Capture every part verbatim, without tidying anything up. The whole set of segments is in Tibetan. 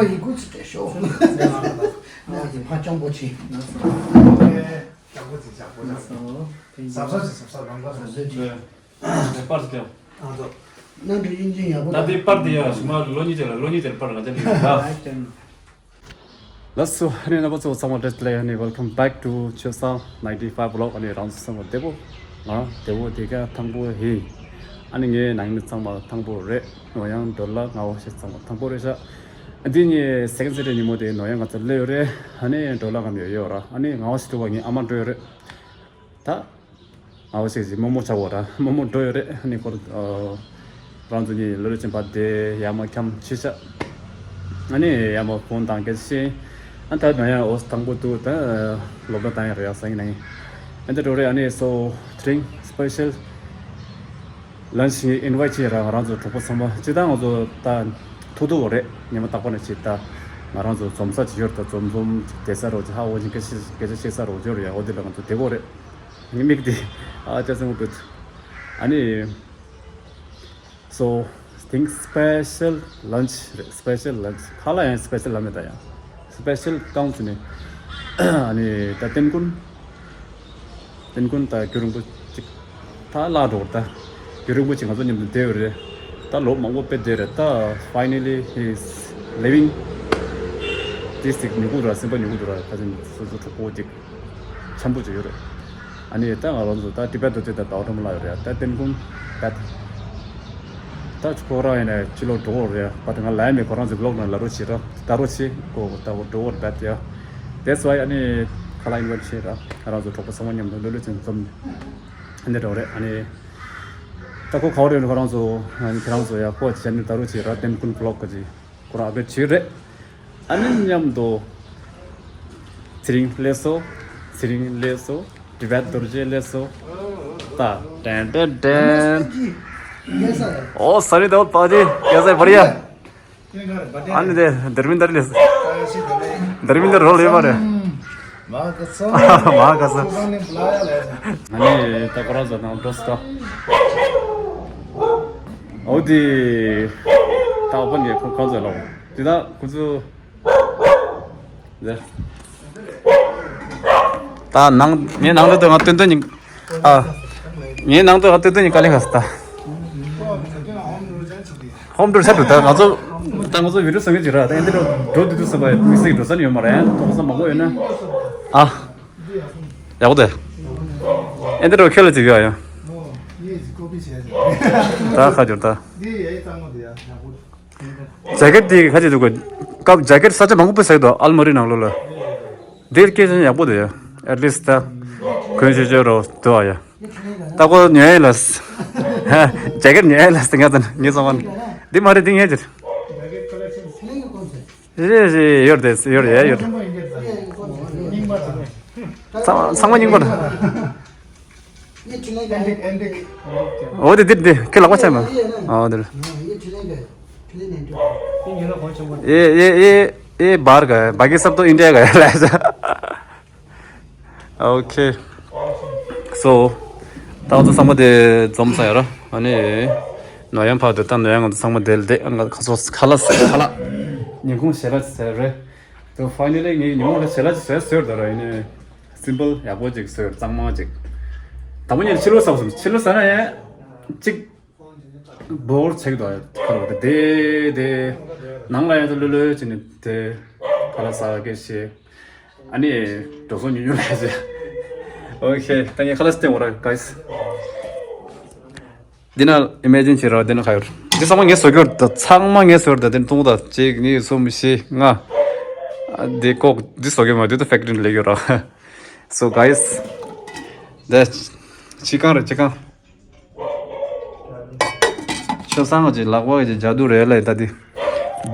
ཡི་གུ་ཚིག་སྤྲད་ཤོག་ཨ་ཡི་ཕ་སྤྱང་པོ་ཆེ། ཟབ་ཟབ་ཟབ་ཟབ་རང་ག་ཟབ་ཟབ་ཆེ། པར་དེ་ཨ་ཙོ། ནང་དུ་དབྱིན་ཇི་ཡག་པོ། ད་དེ་པར་དེ་ཡ་ཞུ་མ་ལོ་གཉིས་དེ་ལ་ལོ་གཉིས་དེར་པར་ང་ཅག་ལ་ཡོད་ད། ལགས་སོ། ཨ་ནི་རྣམ་པ་ཚོ་ཚང་མ་བཀྲ་ཤིས་བདེ་ལེགས། ཨ་ནི་welcome back to ཆོས་བཟང་ninety five vlog། ཨ་ནི་རང་ཚོ་ཚང་མ་བདེ་པོ། ང་བདེ་པོ་དེ་ག་ཐང་པོ་ཧེ། ཨ་ནི་ངའི་ནང་མི་ཚང་མ་ཐང་པོ་རེད། ནོར་གཡང་ཌོ་ལར་ང་བ་ཤེས་ཚང་མ་ཐང་པོ་རེད་ཤག་འདི་ཉིན་second Saturday ཉིན་མོ་དེ་ནོར་གཡང་ང་ཚོ་སླེབས་ཡོད་རེད། ཨ་ནི་ཌོ་ལར་ངམ་ཡོད་ཡོད་ར། ཨ་ནི་ང་བ་ཤེས་ཐུབ་པ་ངའི་ཨ་མ་འགྲོ་ཡོད་རེད། ད། ཨའོ་ཞིག་ཞིག་རྨོ་མོ་ཆགས་པ་ར། རྨོ་མོ་འགྲོ་ཡོད་རེད། ཨ་ནི་ཁོ་རང་ཚོ་གཉིས་ལོ་ལོ་ཆེན་པ་དེ་ཡར་མར་འཁྱམ་ཆེ་ཤག་ཨ་ནི་ཡར་མར་ཕོན་བཏང་སྐད་ཆ་བཤད། ཨ་ད་ནང་ཡང་འོ་དང་པོ་འདུག་ད་སློབ་གྲྭ་བཏང་ཡག་རེད་ཡག་སང་ཉིན་ནང་ཨེ་འདི་འགྲོ་རེད། ཨ་ནི་so དེ་རིང་special lunch ངས་invite བྱས་ར། ང་རང་ཚོ་གྲོགས་པོ་ཚང་མ་སྤྱིར་བཏང་ང་ཚོ་ད་ཐུག་ཐུག་རེད། ཉི་མ་རྟག་པ་ནས་བྱས། ད་ང་རང་ཚོ་འཛོམས་ས་ཅིག་ཡོད་རེད། ད་འཛོམས་འཛོམས་བསྡད་ས་རོགས་ཅིག་ཧ་འོ་ཅིག་སྐད་ཆ་སྐད་ཆ་བཤད་ས་རོགས་ཅིག་ཡོད་རེད་ཡ། འོ་དེ་ལ་ང་ཚོ་བསྡད་དགོས་རེད། ངའི་མིག་དེ་ཨ་ཅག་ཚང་མ་བུད། ཨ་ནི་so think special lunch རེད། special lunch ཁ་ལག་ཡང་special ལ་མེད་ད་ཡང་special རྐང་བཙུགས་ནས། ཨ་ནི་ད་ཏན་ཀུན་ཏན་ཀུན་ད་རྒྱུན་རིང་པོ་ཅིག་ད་བརླག་འགྲོ་བར། ད་རྒྱུན་རིང་པོ་ཅིག་ང་ཚོ་མཉམ་དུ་བསྡད་ཡོད་རེད། ད་ལོ་མང་པོ་དཔེ་བསྡད་རེད། ད་finally he's leaving this thing ཉོ་གི་འདུག་ར། སེམས་པ་ཉོ་གི་འདུག་ར། ཁ་སང་སོ་སོ་གྲོགས་པོ་ཅིག་འཆམ་པོ་ཅིག་ཡོད་རེད། ཨ་ནི་ད་ང་རང་ཚོ་ད་ཏི་བེད་དུ་ཅིག་ད་ཟླ་བ་ཕྲ་མོ་ལ་ཡོད་རེད། ད་ཏན་ཀུན་ད་ད་ཁོ་རང་ཡིན་ན་ཕྱི་ལོགས་འགྲོ་གི་རེད། but ང་ལབ་ཡ་མེད། ཁོ་རང་ཚོའི་vlog ནང་ལབ་རོགས་བྱེད་ར། ལྟ་རོགས་བྱེད་ཁོ། ད་འགྲོ་གི་རེད་ད་ཡ། That's why ཨ་ནི་ཁ་ལག་invite བྱེད་ར། ང་རང་ཚོ་གྲོགས་པོ་ཚང་མ་མཉམ་དུ་ལྷོད་ལྷོད་ཅིག་འཛོམས་ནས་ཨ་ནི་འགྲོ་གི་རེད། ཨ་ནི་ད་ཁོ་ག་བ་རེད། ཁོ་རང་ཚོ་ཨ་ནི་ཁྱེད་རང་ཚོ་ཡ་ཁོ་channel ལྟ་རོགས་བྱེད་ར། ཏན་ཀུན་vlog ག་ཅིག་ཁོ་རང་ཨ་ཕེ་བྱེད་རེད། ཨ་ནི་མཉམ་དུ་ཚེ་རིང་སླེབས་སོ། ཚེ་རིང་སླེབས་སོ། ཏི་བེད་རྡོ་རྗེ་སླེབས་སོ། ད་ཏན་ཏན་ཏན། ཨོ་ས་རི་དོ་པ་ཏི་ཀེ་སེ་བར་ཡ། ཨ་ནི་དེ་དར་མིན་དར་ལེ། དར་མིན་དར་རོལ་ཡོད་པ་རེད། མ་ག་ས། མ་ག་ས། ཨ་ནི་ད་ཁོ་རང་ཚོ་ནང་འགྲོ་སོང་། ཨོ་དི། ད་ཨོ་པན་གྱི་ཁོ་ཁོ་ཚོ་ལོ། དེ་ད་ཁོ་ཚོ། ད་ནང་ངའི་ནང་དུ་ང་སྟོན་སྟོན་ཡིན། ཨ། ངའི་ནང་དུ་ང་སྟོན་སྟོན་ཡིན་ག་ལེ་ག་ས་ད། ཧོམ་ཊུར་ཆ་འགྲོ་ད་ང་ཚོ། ད་ང་ཚོ་བི་ཌིའོ་བཟོ་མཁན་ཅིག་ར། ད་ཨེ་འདི་འགྲོ་འགྲོ་དུས་དུས་བསམ་པ་མི་སྲིད་འགྲོ་ས་ནི་ཡོད་མ་རེད། ཐོག་ས་མང་པོ་ཡོད་ན། ཨ། ཡག་པོ་དེ། ཨེ་འདི་འགྲོ་ཁྱོད་ལ་ཅིག་ཡོད་ཡ། ད་ཁ་སྦྱོར་ད། ཇེ་ཀེད་དེ་ཁ་ཅིག་འདུག་གོ། སྐབས་ཇེ་ཀེད་ས་ཆ་མང་པོ་བསགས་འདུག་ཨལ་མ་རི་ནང་ལོགས་ལ། འདིར་སྐད་ཆ་ཡག་པོ་འདུག་ཡ། at least ད་གོན་ཤེས་ཤེས་རོ་འདུག་ཨ་ཡ། ད་ཁོ་ཉོ་ཡ་ལ། ཇེ་ཀེད་ཉོ་ཡ་ལ་ཟེར་ང་ད་ངས་བསམ་པ་འདི་མ་རེད། འདི་ངས་ཅིག་རེད་རེད། ཡོད་རེད་ཡོད་རེད་ཡོད་རེད། ཚང་མ་ཚང་མ་རྙིང་པ་རེད། འོ་དེ་དེ་དེ་ཁྱེད་ལག་པ་ཆག་མ། ཨོ་དེ་རེད། ये ये ये ये बाहर का है, बाकी सब तो इंडिया का है। ऐसा। ओके। सो ད་ང་ཚོ་ཚང་མ་དེ་འཛོམས་ས་ཡོད་ར། ཨ་ནི་ནོར་གཡང་ཕར་སྡོད་ད། ནོར་གཡང་ང་ཚོ་ཚང་མ་དེ་ལ་བསྡད། ང་ཁ་སོ་ཁ་ལག་ཟ། ཁ་ལག་ཉིན་གུང་ཞལ་ལག་ཟ་རེད། ད་ཕའི་ནལ་ལི་ངས་ཉིན་གུང་ལ་ཞལ་ལག་ཟ་ཟོས་ད་ར། ཡིན་ནའི་སིམ་པལ་ཡག་པོ་ཅིག་ཟོས། གཙང་མ་ཅིག་དང་པོ་ཉིད་ཕྱི་ལོགས་ཟ་བ་སོང་། ཕྱི་ལོགས་ཟ་ན་ཡང་ཅིག་བོར་ཆགས་འདུག་ཁ་ལོ་དེ་དེ་ནང་ལ་ཡང་ལོ་ལོ་ཅིག་ནི་དེ་ཁ་ལག་ཟ་གི་ཤེས། ཨ་ནི་འགྲོ་སོང་ཉུང་ཉུང་ལས་ཟེར། ཨོ་ཁེ། ད་ངས་ཁ་ལག་སྟེང་འོ་ར་གྷའི་སི། འདི་ན་ཨི་མེ་ཇིན་བྱེད་ར། འདི་ན་ག་ཡོད། འདི་ཚང་མ་ངས་བཟོ་གི་ཡོད་ད། ཚང་མ་ངས་བཟོ་ཡོད་ད། འདི་ན་གཏོང་ད། གཅིག་གཉིས་གསུམ་བཞི་ལྔ། ཨ་འདི་ཀོག་འདི་བཟོ་གི་མ། འདི་ད་ཕེག་ཊི་རི་ནས་ལེན་གྱི་ཡོད་ར། So guys, འདི་ཕྱི་ཁང་རེད། ཕྱི་ཁང་། ཆོས་བཟང་གི་ལག་པ་གི་ཇ་དུ་རེད་ལ་ད་འདི།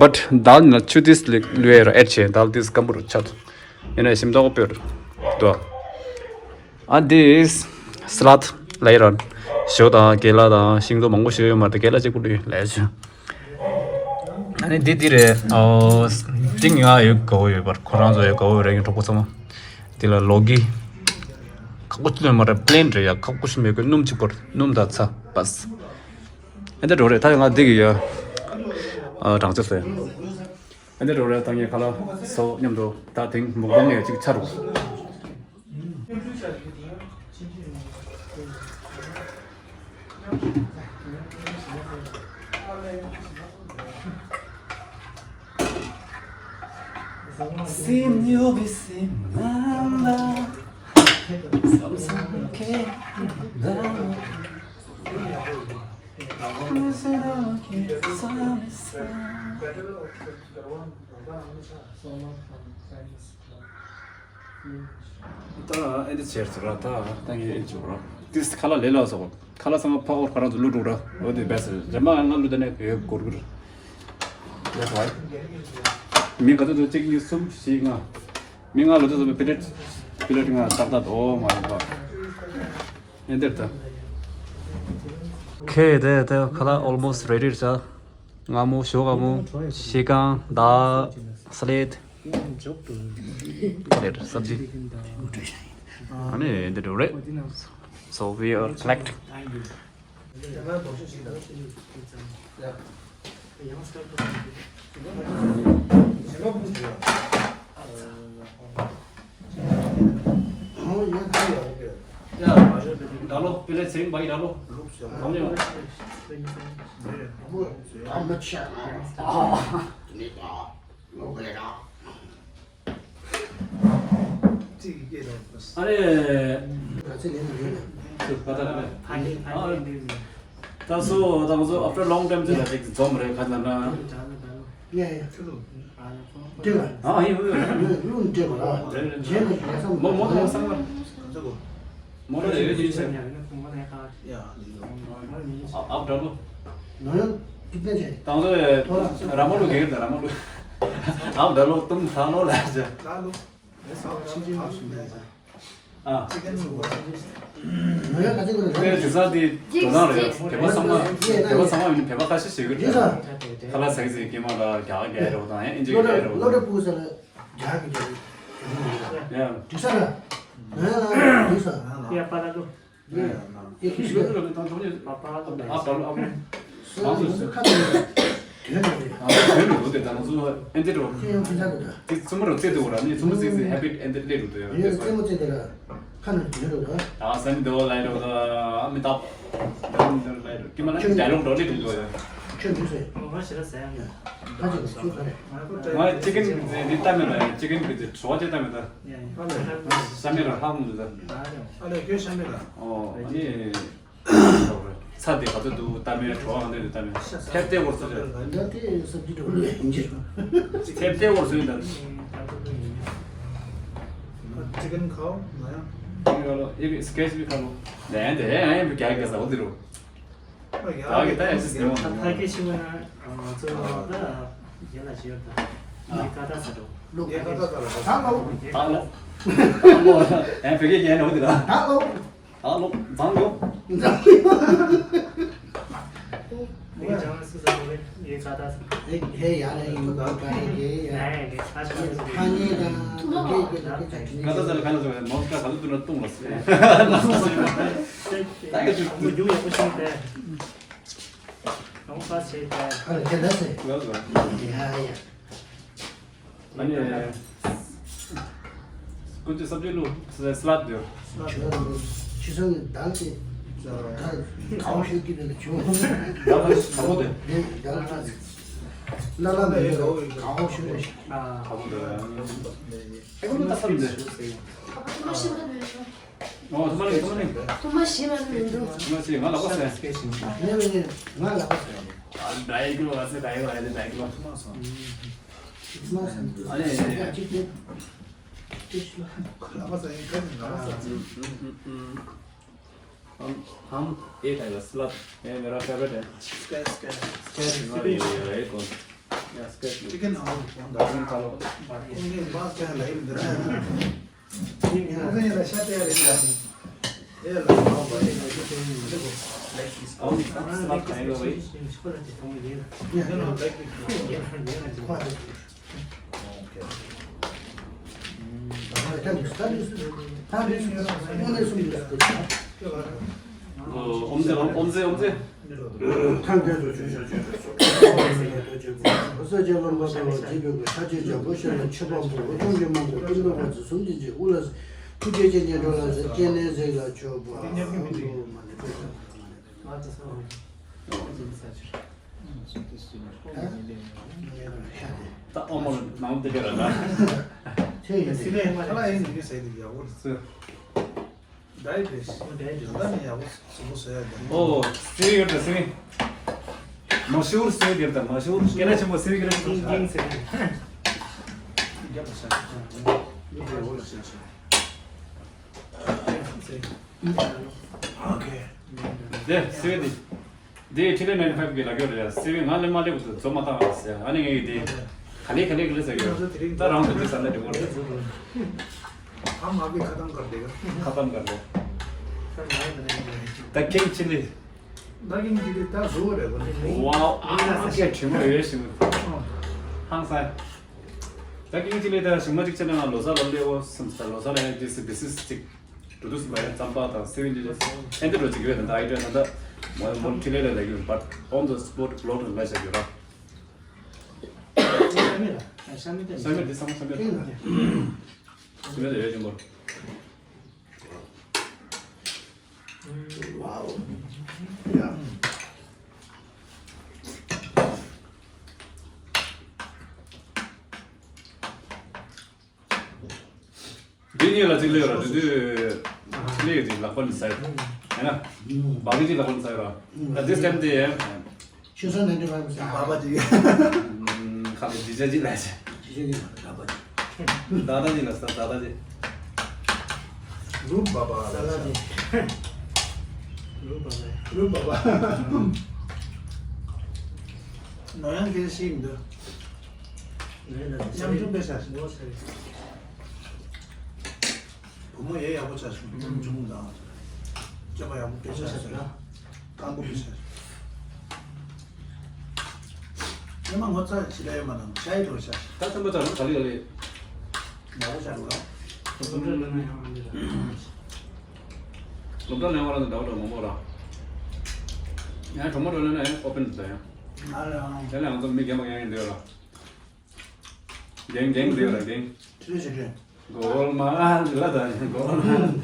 But ད་ནི་ཆུ་ཏིས་ལི་ལུའེ་ར་ཨེ་ཆེ། ད་ཏིས་སྐམ་པོ་རུ་ཆགས་འདུག་ཡིན་ན་ཞིམ་མདོག་དཔེ་རུ་འདུག་ཨ་འདི་སླད་ལ་ཡི་ར། ཞོ་དང་ཀེ་ལ་དང་ཤིང་ཏོག་མང་པོ་ཞིག་ཡོད་མ་རེད། ཀེ་ལ་གཅིག་པུ་ལུས་ལས་ཞུ། ཨ་ནི་འདི་འདི་རེད། ཨོ། འདི་ང་ཡོད་དགའ་བོ་ཡོད་པར། ཁོ་རང་ཚོ་ཡོད་དགའ་བོ་ཡོད་རེད། ངའི་གྲོགས་པོ་ཚང་མ། འདི་ལ་ལོ་གི་ཁག་པོ་ཅི་ལོས་མ་རེད། པི་ལེན་རེད་ཡ། ཁག་པོ་ཞིག་མེད་གི། སྣུམ་གཅིག་པོར་སྣུམ་དང་ཚྭ་པས། ཨེ་འདྲ་འགྲོ་རེད། ད་ང་འདི་གི་ཡ། ཨ་གྲངས་ཆ་ཟེར། འདི་འགྲོ་རེད། ད་ངས་ཁ་ལག་སོགས་མཉམ་དུ་ད་དེང་མུག་པང་ཡོད་ཅིག་ཆ་རུ། སིམ་ཡོ་བི་སིམ་ལ་ལ། སམ་སམ་ཁེ་ལ། ད་ཨེ་འདི་ཟེར་ཟེར་ར། ད་ད་ངས་ཨེ་འདི་བྱོས་ར། ཏིས་ཁ་ལག་ལས་ལ་སོགས། ཁ་ལག་ཚང་མ་ཕ་འོར་ཁ་རང་ཚོ་བླུག་འགྲོ་ར། འོ་དེ་བས་ཟེར། རེ་མ་ང་བླུག་ད་ནས་བེ་གོར་གོར། ཡ་ཁ་བ། མི་ག་ཚོད་ཚོད་གཅིག་གཉིས་གསུམ་བཞི་ལྔ། མི་ལྔ་ལོ་ཚོད་ཚོད་པི་ལེ་ཊི་པི་ལེ་ཊི་ལྔ་ཏག་ཏག། འོ་མ་ཡིན་པ། ཨེ་འདིར་ད། ཁེ་དེ་དེ་ཁ་ལག་almost ready་རེད་ཤག་སྔ་མོ་ཞོགས་སྔ་མོ་ཤི་ཀང་ད་སི་ལེད་སི་ལེད་སབ་ཇི། ཨ་ནི་འདི་འགྲོ་རེད། So we are collecting. ཡ། ད་ལོ་པི་ལེ་ཚེ་རིང་བ་ཡི་ད་ལོ། གང་ཡོད། ཨ་རེ། ད་སོ་ད་ང་ཚོ་after long time་ཅིག་ལ་ཅིག་འཛོམས་རེད་ཁ་ན་ན། ཡ་ཡ། འགྲིག་པ། ཨ་ཡི་ཧུ། ལུང་འགྲིག་པ་ར། རེད་རེད། རྗེས་ནས་ཡ་སང་མོ་མོ་ད་སང་མོ་ད་ཡོད་ཡོད་ཅེས། ཨ་ཨབ་ད་ལོ། ནོ་ཡོད་ཏིག་ཏན་ཅེ། ད་ང་ཚོ་ར་མ་ལུ་གེ་ད་ར་མ་ལུ། ཨབ་ད་ལོ་ཏུམ་ད་ལོ་ལ་ཅེ། ད་ལོ། ཨ། དེ་དེ་ས་དེ་དོ་སྣང་རེད། བོད་པ་ཚང་མ་བོད་པ་ཚང་མ་ཡིན་ན་བོད་པ་ཁ་ཤས་ཤིག་གི་རེད། ཁ་ལག་ཟ་གི་ཟ་གི་སྐྱེས་མ་ལ་རྒྱ་གར་རྒྱ་རེད་དང་ཨིན་ཇི་རྒྱ་རེད། ཡ། ང་ཅི་ཀན་འདི་ལྟ་མེད་ལ། ཅི་ཀན་གི་འདི་བྲོ་བ་ཅི་ལྟ་མེད་ལ། ས་མེད་ལ་ཧ་གོ་འདུག་ད། ཨ་ལས་ཁྱོད་ཤ་མེད་ལ། ཨོ་ཨ་ནི། ཚ་དེ་ག་ཚོད་འདུག་ལྟ་མེད་བྲོ་བ་གང་འདྲ་འདུག་ལྟ་མེད། ཐེབས་ཏེ་འོར་ཚོད་རེད། ད་དེ་སབ་ཇི་འགྲོ་ལོས་ཡིན་གྱི། ཐེབས་ཏེ་འོར་ཚོད་ཡིན་ད། ཅི་ཀན་ཁའོ་ང་ཡང་། ཅི་ཀན་ཁའོ་ཨེ་བི་སི་ཀེ་ཆི་བི་ཁ་ལོ། ལན་དེ་ཨེ་ཨེ་བི་རྒྱ་གི་ས་འོ་དེ་རུ། ད་གི་ད་ཡ་སི་སི་ནེ་མོ། ད་ཁ་སྐད་ཤེས་མ་ན་ང་ཚོ་ད་རྒྱ་ལ་ཞིག་ཡོད་ད། ངའི་ཀ་ད་ས་འགྲོ། ལུག་ཡ་ཀ་ད་ས་ར་ད་ལོ། ད་ལོ། ད་ལོ། ཨེ་བོད་སྐད་ཡན་ནོ་དེ་ད། ད་ལོ། ད་ལོ། ད་ལོ། ངའི་ཅང་སུ་ས་ལོ་ཡ་ཀ་ད་ས། ཧེ་ཧེ་ཡ་ལེ་ཡིན་ད་ད་ཧེ་ཡ། ཧེ་ཡ་ད་ས་ཁ་ཉེ་ད་ཀེ་ཀེ་ཀེ་ཀ་ད་ས་ལ་ཁ་ན་ས་མོ་ཀ་ད་ལོ་དུ་ན་ཏུང་ལ་སེ། ད་ག་ཅིག་མོ་ཡུ་ཡ་པོ་ཤིང་ཏེ། ལོང་ས་ཆེ་ཏེ། ཨ་རེ་ཁྱེད་ལ་སེ། ལ་ལ། ཡ་ཡ། ཨ་ནི། ཀུན་གྱི་སབ་ཇི་ལུ་སི་ལད་དུ། ཆུ་སང་གི་དལ་ཏེ། ད་གའོ་ཤུ་ཀི་དེ་ལ་ཆུ། ད་ལ་ཁ་མོ་དེ། དེ་དལ་ཏེ། ལ་ལ་མི་ཡོད་གའོ་ཤུ་རེ། ཁ་མོ་དེ། ཨེ་ཀུན་ད་སམ་དེ། ཨོ་ཐུ་མ་ལིང་ཐུ་མ་ལིང་། ཐུ་མ་ཞིམ་མ་མི་འདུག་ཐུ་མ་ཞིམ་མ་ང་ལག་པ་ཟས། ངས་ངས་ང་ལག་པ་ཟས། ཨ་ཌའི་ཀི་ལོ་ཨ་ཟས་ཌའི་ཀི་ལོ་ཨ་ཟས་ཌའི་ཀི་ལོ། ཐུ་མ་ཟས། ཐུ་མ་ཟས། ཨ་ནི་ཡ་ཅིག་ཏེ། ལག་པ་ཟས་ཡིན་ག་ནི་ལག་པ་ཟས། हम हम एक है बस, मतलब ये मेरा फेवरेट है। Sketch sketch sketch. ये कौन? या स्केच। चिकन और कौन दा? चिकन खा लो। उनके पास क्या है, लाइव इधर है। ये मुझे ये रशा तैयार है। ये ला, आओ भाई, देखो, लाइक इसको। हम सलाद खाएंगे भाई। ये लो, लाइक इसको। ओके। ཨོམ་ཟེ་ཨོམ་ཟེ་ཨོམ་ཟེ། ཐང་རྒྱལ་དུ་བྱོན་ཤག་བྱོན་ཤག་སོགས་ཀྱི་ལོ་རྒྱུས་ལ་ཐོས་བྱེད་དགོས། ས་སྐྱ་ལམ་པ་ལྟ་བ་འདི་བོད་ཀྱི་ས་སྐྱའི་ཇག་པོ་ཤ་ལ་ཆུ་བམ་པོ་འོ་ཐོང་གི་མང་པོ་སྟོན་པའི་བར་དུ་ཟུང་གི་རྗེ་དབུ་ལ་ཐུགས་རྗེ་ཅན་གྱི་འགྲོ་ལ་ཟེར་སྐྱེ་གནས་གཟིགས་ལ་མཆོད་པ། ད་ཨོ་མོ་ནང་དེ་ག་ར་ད། ཁྱེད་ཡིན་ཏེ། ཁ་ལག་ཡིན་ཟེར་གྱི་ཟེར་དེ་ཡག་པོ་རེད། ཟེར། ཌའི་ཡེ་ཊི་རེད། ད་ནི་ཡག་པོ་གཟུགས་པོ་བཟོ་ཡ་དེ། ཨོ། སི་ཝི་ཡོད་ད་སི་ཝི། མ་ཤུར་སི་ཝི་ཡོད་ད་མ་ཤུར། སྐད་ཆ་ཆེན་པོ་སི་ཝི་གི་རེད། ཀིང་ཀིང་སི་ཝི། རྒྱབ་ལ་ཤར། མི་དེ་འོག་ལ་ཤར་ཤར། ཨོ་ཁེ། དེ་སི་ཝི་དེ། འདི་ཁྲི་ལེན་ནའིན་ཊི་ཕའིབ་གི་ལ་རྒྱོ་རེད། སི་ཝི་ང་ལས་མ་ལེགས་པ་བཟོ་མ་བཏང་བ་ཟེར། ཨ་ནི་ངས་འདི་ག་ལེ་ག་ལེ་ག་ལེ་ཟེར་གི་ཡོད། ད་རང་དུ་འདི་ཟ་ན་འགྲིག་གོ་རེད། ཨ་མ་བི་ཁ་ཏམ་ཀར་དེ་ག་ཁ་ཏམ་ཀར་དེ། ད་ཀིང་ཆི་ལི། ད་ཀིང་ཆི་ལི་ད་བཟོ་རེད་གོ་ནི། ཝའོ། ཨ་ཁེ་དྲི་མ་ཡོད་ཞིག་ཧང་སང་། ད་ཀིང་ཆི་ལི་ད་ཞིང་མ་གཅིག་བྱས་ན་ང་ལོ་གསར་ལ་སླེབས་འོ་སེམས་ད་ལོ་གསར་ལ་ཡང་འདི་སི་འདི་སི་གཅིག་འགྲོ་དུས་སུ་མ་ཡང་རྩམ་པ་དང་སེ་ཝན་ཏི་ཨེ་འདི་འགྲོ་ཅིག་ཡོད་དང་ད་ཨའི་ཌི་ཡ་ད་ད་མོ་མོ་ཁྲི་ལེ་ལ་ལ་ཡོད་but on the spot block ལ་བཞག་ཡོད་ར། ཤ་མེད་ལ་ཤ་མེད་ལ་ཤ་མེད་འདི་ཚང་མ་ཤ་མེད་ལ་ཤ་མེད་ལ་ཡོད་ཅིང་མོ། Wow. Yeah. འདི་གཉིས་ལ་གཅིག་ལས་ར་དེ་དུས་ལས་ཡོད་ཅིག་ལག་པ་ནི་ཟ་ཡོད་ན། བག་གི་ཅིག་ལག་པ་ནི་ཟ་ཡོད་ར། ད་this time དེ་ཆུ་ཚོད་ནང་དུ་བབས་ཟ་བ་ཅིག་ཁ་ལ་ཇི་ཇ་ཅིག་ལ་ཟ། ཇི་ཇ་ཅིག་ལ་ཟ་བ་ཅིག་ད་ད་ཅིག་ལ་ཟ་ད་ད་ཅིག་རུ་བ་བ་ས་ལ་ཅིག་རུ་བ་བ་རུ་བ་བ། ནོར་ཡང་གལ་སྲིད་འདུག་ནོར་ཡང་ལ་ཉམ་ཆུང་པའི་ས་ངོ་ས་རེད། བུ་མོ་ཡས་ཡག་པོ་ཆགས་སོང་། ཉམ་ཆུང་དང་སྤྱོད་པ་ཡག་པོ་སྤེལ་ཆགས་སོང་། སྐམ་པོ་སྤེལ་ཆགས་སོང་། ཉི་མ་ངོ་ཚ་ཞིག་ལ་ཡོད་མ་དང་ཤ་ཡི་འགྲོ་ཆགས་སོང་། ད་ཚན་པ་ཚ་རུ་ག་ལེ་ག་ལེ། ཡག་པོ་ཆགས་འདུག་ལ། སློབ་གྲྭ་ལེན་ན་ཡང་འདི་ལ། སློབ་གྲྭ་ལེན་བ་ལ་འདི་འདྲ་བ་འདྲ་མང་པོ་ར། ཡང་གྲོགས་མོ་འགྲོ་ལེན་ན་ཡང་ཨོ་པན་དུ་ད་ཡང་། ང་ལ་ཡང་། དེ་ལ་ཡང་ཚོ་མི་རྒན་པ་རྒན་རྒན་འདི་ཡོད་ར། རྒན་རྒན་འདི་ཡོད་ར་རྒན། ཁྲི་ལེ་ཞིག་རེད། གོལ་མ་ལ་ད་གོལ་མ།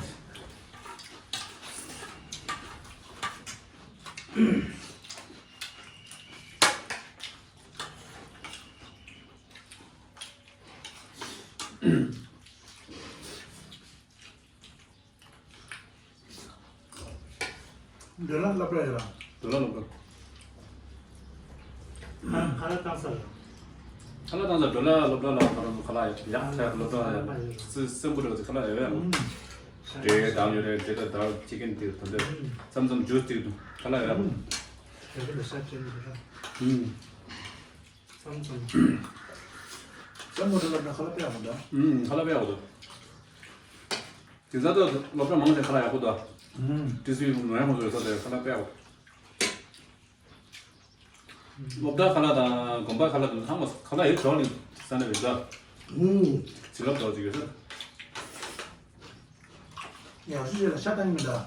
འདོད་ལ་སློབ་གྲྭ་ཡོད་ལ། འདོད་ལ་སློབ་གྲྭ། ཁ་ཁ་ལག་བཏང་ས་ལ། ཁ་ལག་བཏང་ས་འདོད་ལ་སློབ་གྲྭ་ལ་ཁ་ལག་ཁ་ལག་ཡོད་ཡག་ཐད་སློབ་གྲྭ་ཡོད་སེམས་པོ་འདྲ་བ་ཁ་ལག་ཡོད་ཡག་འབྲས་དང་ཡོད་རེད། འབྲས་དང་དར་ཅི་ཀན་དེ་དོན་དེ་མཚམས་མཚམས་ཇུས་དེ་ཁ་ལག་ཡོད་ཡག་ཨུམ། མཚམས་མཚམས། སེམས་པོ་འདྲ་ལ་ཁ་ལག་དཔེ་ཡག་པོ་འདུག་ཁ་ལག་དཔེ་ཡག་པོ་འདུག་དེང་སང་དུ་སློབ་གྲྭ་མང་ཆེ་ཁ་ལག་ཡག་པོ་འདུག་ཨུམ། ཏི་སི་ནོར་ཡང་ཧོ་ཟོ་ས་དེ་ཁ་ལག་དཔེ་ཡག་པོ། སློབ་གྲྭ་ཁ་ལག་དང་དགོན་པ་ཁ་ལག་དང་ཚང་མ་ཁ་ལག་ཡོད་འགྲོ་ནི་ས་ནས་རེད་འདུག་ཨུམ། བྱིན་རླབས་འདྲ་བོ་ཅིག་ཡོད་ས། ཡག་ཤོས་ཤིག་ལ་ཤ་བཏང་གི་མི་འདུག་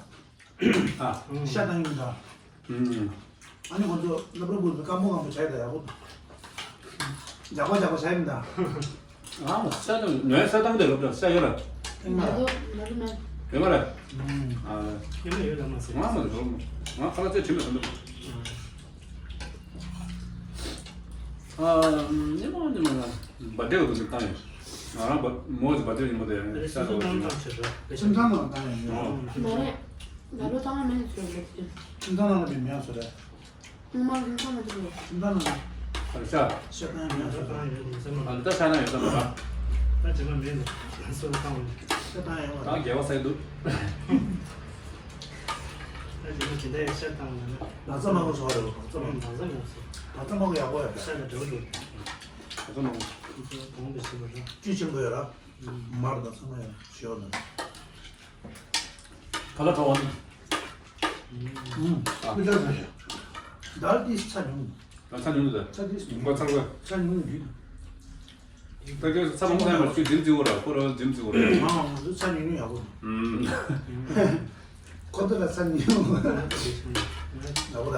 ཨ། ཤ་བཏང་གི་མི་འདུག་ཨུམ། ཨ་ནི་ཁོང་ཚོ་སློབ་གྲྭ་ཁོང་ཚོ་སྐམ་པོ་སྐམ་པོ་བྱས་ད་ཡག་པོ། ཇག་པ་ཇག་པ་བྱས་མི་འདུག་ཨ་མ་ཤ་དང་ནོར་ས་དང་དེ་སློབ་གྲྭ་ཤ་ཡོད་ར། ཡོད་མ་རེད། ཡོད་མ་རེད། ཨ། ཡོད་མ་ཡོད་ལ་མ་ཟེར། ང་མ་ཟེར། ང་ཁ་ལག་ཚད་དྲི་མེད་ཟེར་འདུག་ཨ། ཉི་མ་ཉི་མ་ལ་བ་དེ་འོ་དེ་བཏང་ཡོད། ང་རང་བ་མོ་ཟེར་བ་དེ་ཉི་མ་དེ་ཡང་ཤ་དང་ཨོ་ཤི་མ། སེམས་ཁམས་ལ་བཏང་ཡོད། ཨོ། མ་རེད། ང་ལོ་ཐང་མེད་ཟེར་ལེ། སེམས་ཁམས་ལ་མེད་མེད་ཟེར་རེད། ང་མ་ལོ་ཐང་མེད་ཟེར། སེམས་ཁམས་ལ། ཨ་ཤ། ཤ་བཏང་ཡོད་ཟེར། ཨ་ད་ཤ་ན་ཡོད་ས་མ་ར། ད་ཇི་མ་མེད་ནོ། སོ་ལ་བཏང་བ། ཤ་བཏང་ཡོད་མ་ར། ད་རྒྱལ་བ་སའི་འདུག་ད་ཇི་མ་ཇི་འདྲ་ཡོད་ཤ་བཏང་བ་ན། ན་ཚ་མང་པོ་ཟ་བ་རེད། ན་ཚ་མང་པོ་ཟ། ན་ཚ་མང་པོ་ཡག་པོ་ཡོད་རེད། ཤ་ན་འདྲ་བོ་འདུག་ན་ཚ་མང་པོ། ན་ཚ་གོང་དུ་ཞིག་པ་ར། བཅུད་ཆེན་པོ་ཡོད་ར། མར་དང་ཚང་མ་ཡོད་ཞོ་དང་། ཁ་ལག་ཁ་བ་ནི། ཨུམ། ཨ། ཀུ་ཅག་ཟ་ཡ། ད་ཏིས་ཚ་ཉུང་། ད་ཚ་ཉུང་ད། ཚ་ཏིས་ཉུང་། མགོ་ཚང་གོ། ཚ་ཉུང་འདི། ད་ཁྱོད་ཚ་མང་པོ་ཟ་ཡ་མ་ཁྱོད་འཛིམ་བརྩི་གོ་ར། ཁོ་ར་འཛིམ་བརྩི་གོ་ར། ང་ང་ཚོ་ཚ་ཉུང་ཉུང་ཡག་པོ། ཨུམ། ཁོ་ཚོ་ལ་ཚ་ཉུང་ཉུང་ཡག་པོ་ར།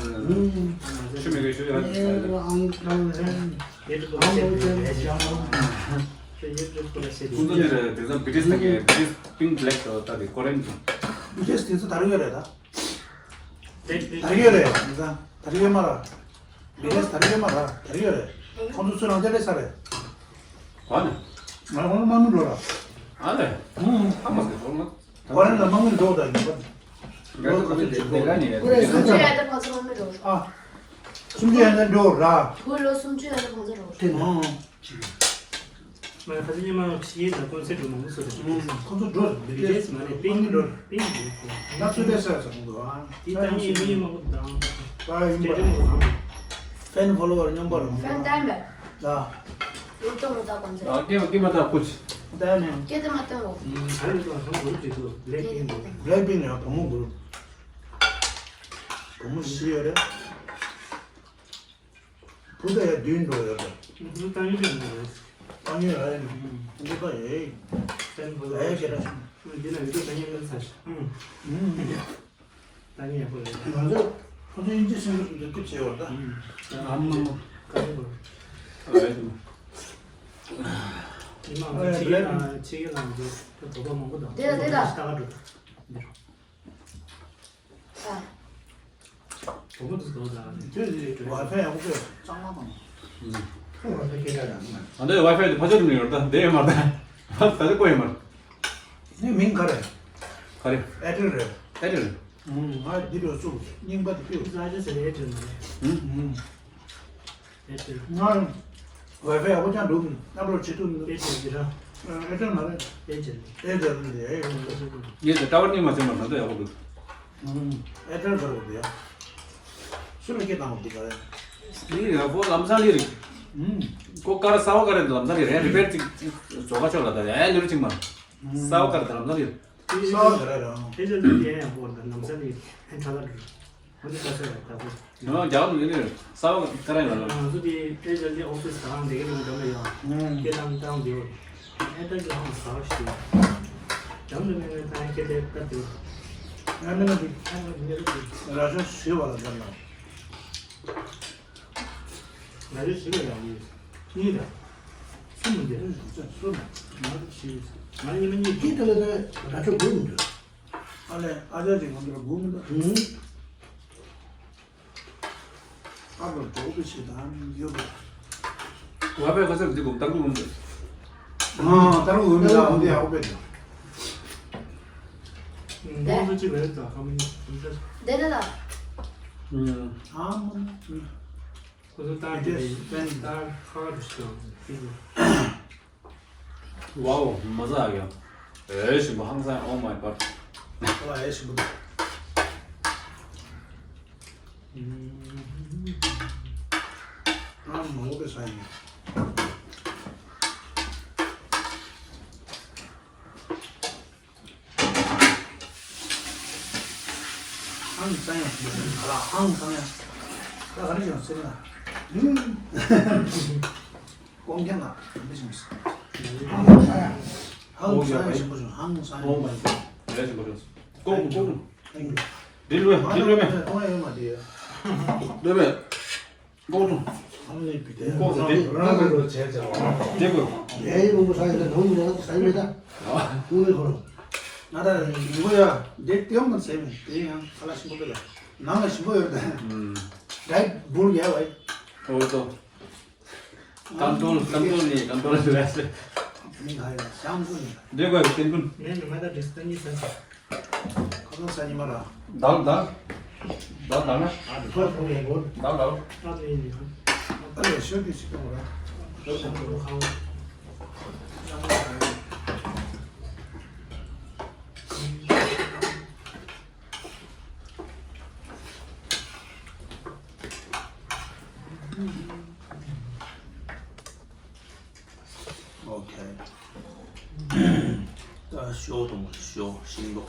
ཚོ་ཤུ་མི་དགོས་ཤུ་ཡོད། ཁོང་ཚོ་འདིར་དེང་སང་བི་ཏི་ཨེས་དང་བི་ཏི་ཨེས་ལབ་ཀྱི་བི་ཏི་ཨེས་པིང་ཀླེག་ལྟ་དེ་ཀོ་རེན་གྱི། བི་ཏི་ཨེས་དེ་ཚོ་ད་རེས་ཡོད་རེད་ད། ད་རེས་ཡོད་རེད། དེང་སང་ད་རེས་ཡོད་མ་རེད། བི་ཏི་ཨེས་ད་རེས་ཡོད་མ་རེད། ད་རེས་ཡོད་རེད། ཁོང་ཚོ་ཚུར་རང་བཙན་སླེབས་ཚར་རེད། ག་ནས། ང་ཁོང་ཚོ་དམག་མི་འགྲོ་ར། ཨ་ལས། ཨུ། ཧ་མ་གི་འགྲོ་ན། ཧྥ་རན་སི་ལ་དམག་མི་འགྲོ་ད་ཡིན་པ། འགྲོ་ག་ཚོད་ཅིག་འགྲོ་ར། སུམ་ཅུ་ཡར་ད་ཕོ་ཚོ་དམག་མི་འགྲོ། ཨ། སུམ་ཅུ་ཡར་ད་འགྲོ་ར། ཁོ་ལོ་སུམ་ཅུ་ཡར་ད་ཕོ་ཚོ་འགྲོ། དེ་ནང་། ང་ཁ་སང་ཉི་མ་ཁྲིད་ཡིན་ད་ཀོན་སེར་འགྲོ་མང་པོ་ཚོ་རེད། ཁོང་ཚོ་འགྲོ་ར། བི་ཏི་ཨེས་མ་རེད། པིང་འགྲོ་ར། པིང་འགྲོ། ང་ཚོ་པས་ས་ཚོ་འགྲོ་ཨ། དེ་ད་ཉིན་མི་མང་པོ་དང་། ད་ཡིན་པ། ཕེན་ཕོ་ལོ་ཝར་མཉམ་པ་རང་། ཕེན་ཏན་མེད། ད། ཨུ་ཏོ་མོ་ད་ཀོན་སེར། ཨ་ཀེ་མ་ཀེ་མ་ད་ཁུ་ཆི། ད་ནས། ཀེ་ཏི་མ་ཏང་འོ། ཨ་ལས་ད་ཧང་གོ་རུ་ཅིག་ཏུ་བི་ལེག་པིང་འགྲོ། བི་ལེག་པིང་ཡང་བུ་མོ་འགྲོ། བུ་མོ་བཞི་ཡོད་རེད། བུ་ད་ཡ་བདུན་འགྲོ་ཡོད་རེད། ཨུ་ཧུ་ཏང་ཡོད་རེད། ཏང་ཡོད་རེད། ཨུ་ཧུ་ད་ཡེ། ཨེ་ཁྱེད་རང་། འདི་ན་ཡོད་དོ་ད་ངས་ལབ་ཚར་ཤག་ཨང་། ཨང་། ད་ངས་ཡག་པོ་རེད། ང་ཚོ་ཁོ་ཚོ་དབྱིན་ཇི་སེམས་ཤུགས་འདི་སྐྱིད་བྱེད་བར་ད། ཨང་། ཨ་མ་མ། ག་རེ་དགོས། ཨེ། མི་མང་ཚོ་ཕྱི་རྒྱལ་ལ་ཕྱི་རྒྱལ་ལ་འགྲོ་དོ་པོ་མང་པོ་དང་། དེ་ལ་དེ་ལ། ལྟ་ག་འགྲོ་ད། འདི་རུ། ཨ། དོ་པོ་དུ་དོ་ད། དེ་དེ་ཝའི་ཕའི་ཡག་པོ་གཙང་མ་དང་། ཁོ་ཝའི་ཕའི་སྐད་ཆ་རང་མ། ཨ་འདི་ཝའི་ཕའི་དེ་ཕ་ཆོས་རིམ་ཡོད་ད་འདི་ཡོད་མ་ད། ད་ལྟ་ཀོ་ཡོད་མ། ནི་མིང་ག་རེ། ག་རེ། ཨེར་ཊེལ་རེད། ཨེར་ཊེལ། ཨང་། ང་འདི་ལ་བཙུགས་རྙིང་པ་དེ་བཙུགས། ཨ་ཅེ་ཟེར་ཨེར་ཊེལ་མ་རེད། ཨང་། ཨང་། ཨེར་ཊེལ། ང་ཝའི་ཕའི་ཡག་པོ་ཅང་འདུག་ཨ་པ་ལོ་བྱེད་ཐུབ་འདུག་ཨེར་ཊེལ་གྱི་ར། ཨེར་ཊེལ་མ་རེད། ཨེར་ཊེལ། ཨེར་ཊེལ་རེད། ཨེ་ཡོང་འདུག་ངས་ཀྱི་ཊ་ཝར་རྙིང་མ་བྱས་མ་ད་ལྟ་ཡག་པོ་འདུག་ཨང་། ཨེར་ཊེལ་ག་རེ་འདུག་ཡ། སུ་ལ་སྐད་བཏང་བ་འདི་ག་རེ། ལི་རེད་ཁོ་ལམ་སང་ལི་རེད། ཨང་། ཁོ་ཀར་གསར་པ་ག་རེ་འདུག་ལམ་སང་ལི་རེད། རི་པེར་ཅིག་ཅིག་བཟོ་ག་ཆོག་ལ་ད་ཡ་ལི་རེད་ཅིག་མ། གསར་པ་ག་རེ་འདུག་ལམ་སང་ལི་རེད། གསར་པ་ག་རེ་རེད། ཨེ་ཅེ་ལི་ཡན་ཡང་པོ་ལམ་སང་ལི་ཁྲ་ལ་འགྲོ། འོ་འདི་ལྟ་ཚོད་རེད་ད་གོ། ཡང་རྒྱ་གར་ཡིན་ནི་རེད། ས་བ་ཀ་ར་ཡོད་ལ། ང་ཚོ་དེ་ཨེ་ཅེ་ལི་ཨོ་ཕི་སི་གང་འདི་ག་ལུང་འགྲོ་མ་ཡོང་། ཨང་། སྐད་བཏང་བཏང་འདི་འོ། ཨེ་ད་ཅི་ཧང་ས་བ་ཞིག་འཇམ་དུ་མེད་མེད་ད་སྐད་དེ་ལྟ་འདི་འོ། ང་མི་ན་འདི་ཨ་ང་མི་ན་འདི། ར་ཤ་ཞི་བ་ལ་འཇམ་ལ། ང་ཚོ་ཞི་བ་ཡང་ཡོད། གཉིས་ལ། གསུམ་འདི། གསུམ། ང་ཚོ་ཞི་བ། ང་གཉིས་མ་གཉིས། སྐད་དེ་ལ་ད་ར་ཤ་དགོས་མི་འདུག་ཨ་ལས་ཨ་ཅག་ཅིག་ང་ཚོར་སྒུག་མི་འདུག་ཨང་། ཨ་ཕར་འགྲོ་གི་ཞེ་དྲག་ཡོད་པ། ཝའི་ཕའི་ཁ་སར་འདི་གོ་ཏར་གོ་འོང་དེ། ཨ་ཏར་གོ་འོང་དེ་ཨ་འོང་དེ་ཡག་པོ་དཔེ་འདུག་ཁོང་ཚོ་གཅིག་རེད་ད་ཁ་མི་ཉན་ཁོང་ཚོ། དེ་ལ་ལ། ཨང་། ཨ་མ། ཁོང་ཚོ་ཏར་དེ་ཏར་ཁ་རུ་ཞིག་ཡོད། ཝའོ། མ་ཟ་ཡ། ཨེ་ཞིམ་པོ་ཧང་སང་། Oh my god. ཨ་ཨེ་ཞིམ་པོ་འདུག་ཨ་མང་པོ་དཔེ་ཟ་ཡིན། ཧང་སང་ཡ། ཨ་ལ་ཧང་སང་ཡ། ད་ག་རེ་བྱུང་ཟེར་ན། ཧུམ། ཀོང་ཀྱང་ལ་འདི་བྱུང་ཟེར། ཧང་སང་ཡ། ཧང་སང་ཡ་ཞིམ་པོ་བྱུང་། ཧང་སང་ཡ། ཨོ་མའི་གོཌ། རེད་ཞིམ་པོ་བྱུང་། ཀོང་ཀོང་། ཀོང་ཀོང་། འདི་ལོས་འདི་ལོས་མེད། ཀོང་ཡ་མ་དེ། ལོས་མེད། ཀོང་ཀོང་། ཨ་ནི་བི་དེ་ཀོང་ཀོང་དེ། རང་རང་རང་བྱས་བྱས་པ། དེ་དགོས། ཡའི་ལུང་པ་ས་ཡི་ལ་ནང་ཡོད་ས་ཡི་མེད་ད། ཨ། ཀོང་ཀོང་ལ། ང་ད་ཡིན་གོ་ཡ། དེ་ཏེ་མ་ཟེར་མེད་དེ་ཡང་ཁ་ལག་ཞིམ་པོ་དེ་ལ་ནང་ལ་ཞིམ་པོ་ཡོད་ད། ཨུམ། ཌའེ་ཊི་བུལ་ཡ་བའི། ཨོ་ཏོ། ཀམ་ཏོལ་ཀམ་ཏོལ་ནི་ཀམ་ཏོལ་ལ་ཟེར། མི་ཁ་ཡ་ཤང་ཀུ་ནི། འདི་གོ་ཡ་ཏན་ཀུན། ངས་ནི་མ་ད་དྲིས་ཏན་ནི་ཟེར། ཁོ་ཚོ་ས་ཉི་མ་ར། དང་དང་། དང་དང་ན། ཨ་ནི་ཁོ་ཚོ་ཡིན་གོ། དང་དང་། ཨ་ཚོ་ཡིན་ནི། ཨ་ལེ་ཤོད་དེ་ཞིག་གཏོང་ར། ཤོད་དེ་ཁོ་ཁང་། ཨོ་ཁེ། ད་ཞོ་དང་ཞོ་ཤིང་ཏོག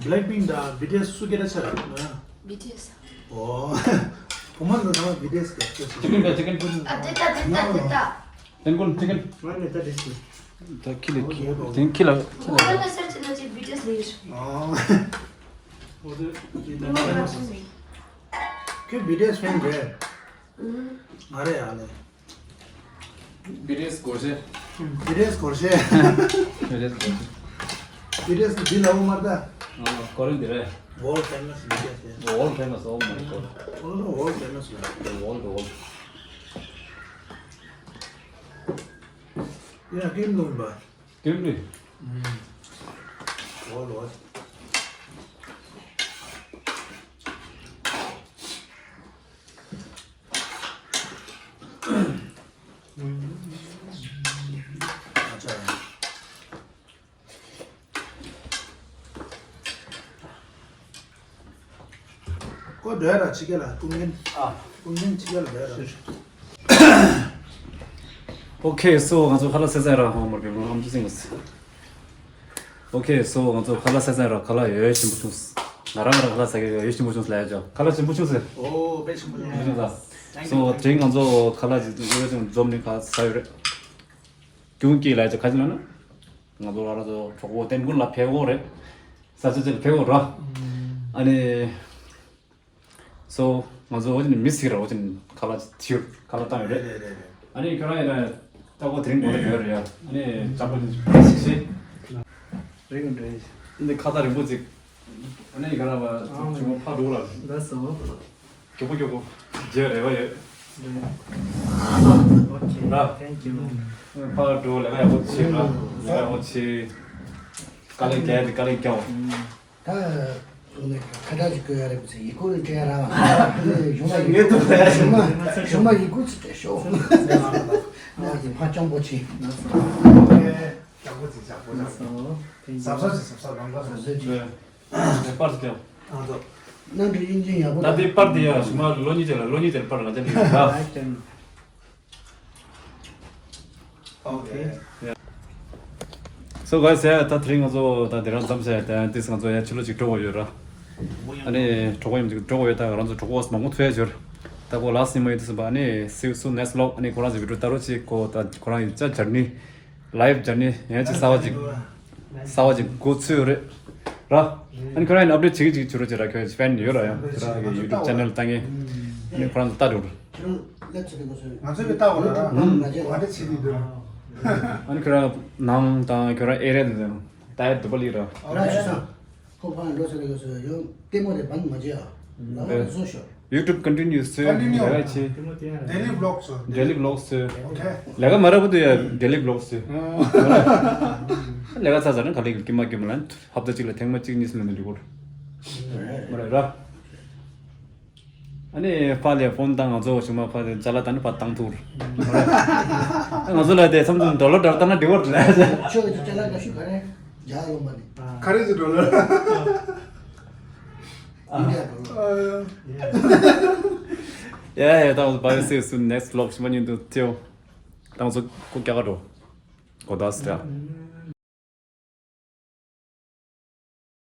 Blackpink དང་BTS སུ་སྐད་གྲགས་ཆེ་རེད། BTS། ཨོ། བུ་མོ་ཚོ་ཚང་མ་BTS སྐད་གྲགས་ཆེ། ཅི་ཀིན་པ་ཅི་ཀིན། ཨ་དེ་ད་དེ་ད་དེ་ད། ཏན་ཀུན་ཅི་ཀིན། ང་ནི་ད་དེ་ཞིག་ད་ཁི་ལ་ཁི་ལ་ཏན་ཁི་ལ་ཁི་ལ། ང་ལ་སར་ཅི་ན་ཅི་BTS ལ་ཡོད། ཨོ། ཁྱོད་BTS ཕེན་རེད། ང་རེད་ཨ་ལེ། BTS སྒོར་གཞས། BTS སྒོར་གཞས། BTS སྒོར་གཞས། BTS གི་འདི་ལ་འོ་མར་ད། ཨོ་ཀོ་རིན་འདི་རེད། World famous BTS རེད། World famous, oh my god. World, world famous རེད། World, world. ཡ་ཀིམ་ལུང་པ། ཀིམ་རེད། World, world. ཁོ་འདྲ་ར་ཕྱི་རྒྱལ་ལ་ཀུན་མཁྱེན། ཨ། ཀུན་མཁྱེན་ཕྱི་རྒྱལ་ལ་འདྲ་ར། Okay, so ང་ཚོ་ཁ་ལག་ཟས་ཚར་ར་ཧོང་མར་གི་ཧམ་ཅི་སིང་། Okay, so ང་ཚོ་ཁ་ལག་ཟས་ཚར་ར་ཁ་ལག་ཡོད་ཞིམ་པོ་བྱུང་། ང་རང་ང་རང་ཁ་ལག་ཟ་གི་ཡོད་ཞིམ་པོ་བྱུང་ལ་ཡ་ཅོ། ཁ་ལག་ཞིམ་པོ་བྱུང་ཟེར། ཨོ་དཔེ་ཞིམ་པོ་བྱུང་། ཞིམ་པོ་བྱུང་ཟ། སོ་དེ་རིང་ང་ཚོ་ཁ་ལག་ཅིག་འཛོམས་ནས་ཁ་ཟ་ཡོད་རེད། རྒྱུན་སྐྱེས་ལ་ཅིག་ག་ཅི་ལབ་ན། ང་ཚོ་ར་ར་ཚོ་གྲོགས་པོ་བསྟན་ཀུན་ལ་ཕེབས་འོ་རེད། ས་ཆ་ཅིག་ལ་ཕེབས་འོ་ར། ཨ་ནི། སོ་ང་ཚོ་འོ་ཅིག་མི་སི་ར་འོ་ཅིག་ཁ་ལག་ཅིག་ཁ་ལག་བཏང་ཡོད་རེད། ཨ་ནི་ཁྱོད་རང་ཡིན་ན་ལྟ་གོ་དེ་རིང་གོ་ལ་ཡོད་རེད་ཡ། ཨ་ནི་ལྕགས་པོ་ཅིག་ཤིག་ཤིག་རིང་འདྲ། འདི་ཁ་ཏ་རིང་པོ་ཅིག་ཨ་ནི་ག་ར་བ་ཨ་ཅུང་ཕ་འགྲོ་ལ། ལགས་སོ། མགྱོགས་པོ་མགྱོགས་པོ། རྗེས་རེ་བ་ཡོད། ཨོ་ཁེ། ར། Thank you. ཕ་འགྲོ་ལས་ཀ་ཡག་པོ་བྱེད་ར། ལས་ཀ་ཡག་པོ་བྱེད། དཀའ་ལས་རྒྱག་དེ་དཀའ་ལས་རྒྱག་ད་ཁ་བརྡ་ཅིག་བཀོད་ཡ་རེད་པ་ཚེ་ཡི་གུ་ནས་སྤྲད་ཡ་ར་བ། གཞུང་མ་ཡི་གུ་གཞུང་མ་གཞུང་མ་ཡི་གུ་ཅིག་སྤྲད་ཤོག་ཨ་ཡི་ཕ་སྐྱོང་པོ་ཆེ། ཡག་པོ་ཅིག་ཡག་པོ་ཅིག་ཟབ་ཟབ་ཅིག་ཟབ་ཟབ་རང་ག་ཟབ་ཟབ་ཅིག་པར་ཟེར། ཨ་ཙོ། ནང་དུ་དབྱིན་ཇི་ཡག་པོ་ད་དེ་པར་དེ་ཡ་ཞུ་མ་ལོ་གཉིས་ཅན་ལ་ལོ་གཉིས་ཅན་པར་ང་ཅན་ལ་ཡོད་ད། Okay. So guys, yeah, ད་དེ་རིང་ང་ཚོ་ད་དེ་རང་མཚམས་བཞག་ད་དེས་ང་ཚོ་ཡང་ཕྱི་ལོགས་ཅིག་འགྲོ་དགོས་ཡོད་ར། ཨ་ནི་གྲོགས་པོ་ཡང་ཅིག་འགྲོ་དགོས་ཡོད། ད་ང་རང་ཚོ་གྲོགས་པོ་མང་པོ་ཐུག་ཡ་ཡོད་ར། ད་ཁོ་ལ་སི་མ་ཡོད་དུས་ཟིན་པ་ཨ་ནི་see you soon next vlog. ཨ་ནི་ཁོ་རང་ཚོ་བི་ཌིའོ་ལྟ་རོགས་བྱེད། ཁོ་ད་ཁོ་རང་ཡིན་ཙང་ཇར་ནི་ལའིབ་ཇར་ནི་ཡང་ཅིག་གསར་པ་ཅིག་གསར་པ་ཅིག་འགོ་ཚུགས་ཡོད་རེད་ར། ཨ་ནི་ཁོ་རང་ཡིན་ཨབ་ཌེཊ་བྱེད་ཀྱི་ཅིག་བྱེད་རོགས་བྱེད་ར། ཁོ་ཡིན་ཕེན་ཡོད་ར། ཡང་ཁོ་རང་གི་ཡུ་ཊུབ་ཅེ་ནལ་ལྟ་མཁན། ཨ་ནི་ཁོ་རང་ཚོ་ལྟ་འགྲོ་ར། ང་ཚོས་ཀྱི་ལྟ་བ་ལ་ར། ང་འདྲ་བྱེད་དུས་འདུག་ཨ་ནི་ཁྱོད་རང་ནང་དང་ཁྱོད་རང་ཨེ་རིའི་ནང་ད་ཡ་དུ་པ་ལི་ར། ར་ཞུ་ས། ཁོ་ཕ་འགྲོ་ས་རེ་གོ་ས་ཡོང་ལྟད་མོ་དེ་བན་མ་བྱེད་ཨ། ལ་བ་བཟོ་ཤོག YouTube continue སུ་Continue. ལས་ཀ་བྱེད། Daily vlog སུ། ལས་ཀ་མ་རག་པ་དུ་ཡ་daily vlog སུ། ལས་ཀ་ཚ་ཚ་ན་ག་ལེ་གི་མ་གི་མ་ལན་ཧབ་ཏ་གཅིག་ལ་ཐེངས་མ་གཅིག་གཉིས་སུ་ལ་འདི་གོ། མ་རེད་ར། ཨ་ནི་ཕ་ལས་ཕོན་བཏང་ང་ཚོ་ཞུ་མ་ཕ་ཅ་ལག་ད་ནི་ཕ་བཏང་ཐུར། ང་ཚོ་ལ་དེ་བསམ་ཚུལ་ཌོ་ལར་ཌོ་ལར་བཏང་ན་འགྲིག་བར་ལས། ཁྱོད་ཀྱི་ཅ་ལག་འགའ་ཤས་ག་རེ་རྒྱག་ཡོང་པ་ནི། ག་རེ་ཟེར་ཌོ་ལར། ཨིན་ཌི་ཡ་ཌོ་ལར། Yeah, yeah, that was bye. See you soon next vlog. ཞུ་མ་ཉིན་དུ་ཐེའོ། ད་ང་ཚོ་ཁོ་རྒྱ་གར་འགྲོ། གོ་ད་སི་ཏྲ།